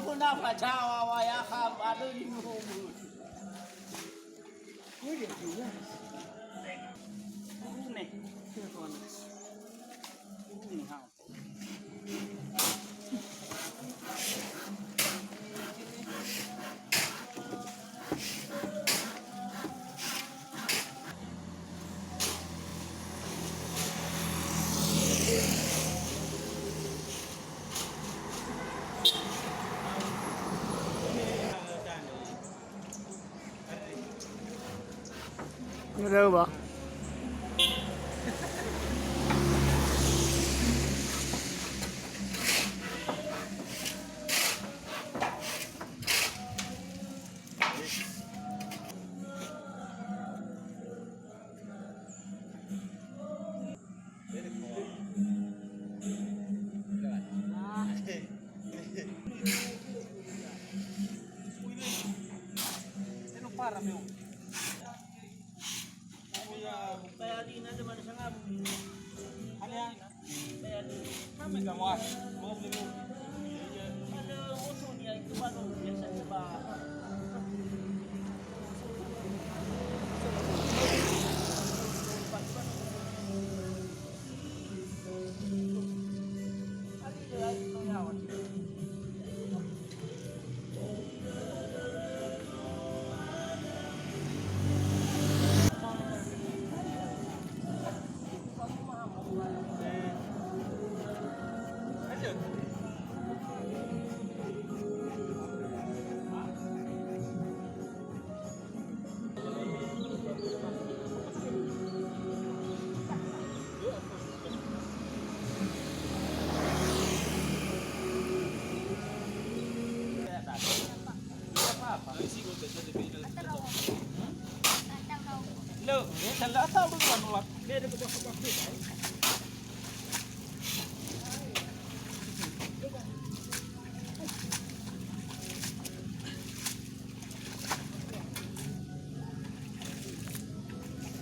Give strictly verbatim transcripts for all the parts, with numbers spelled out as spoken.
Kuna fajawa wa ya kham adu di mumu. Ini dia. Ini. Ini ha. Ada apa?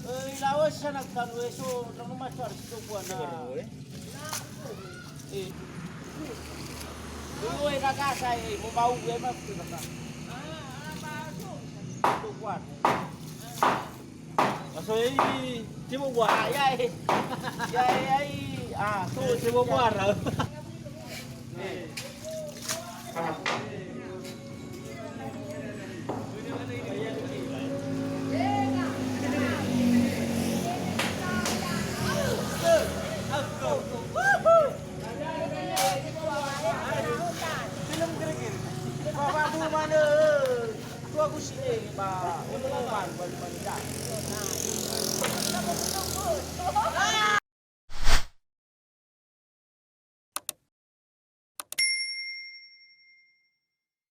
Eh, ilawö sana kanu eso, nang macar si to buana. Eh. Dulu eh, kakak saya, eh, mau bau gue mah, tuh, kakak. Tuh, kuat. Maso ini, cibuk buah. Ah, ya, eh. Ya, eh, ya, eh. Ah, tuh, cibuk buah. Eh. Film kira-kira. Bapak tuh mana? Tua ku sini, Pak. Untuk apa? Balik, balik.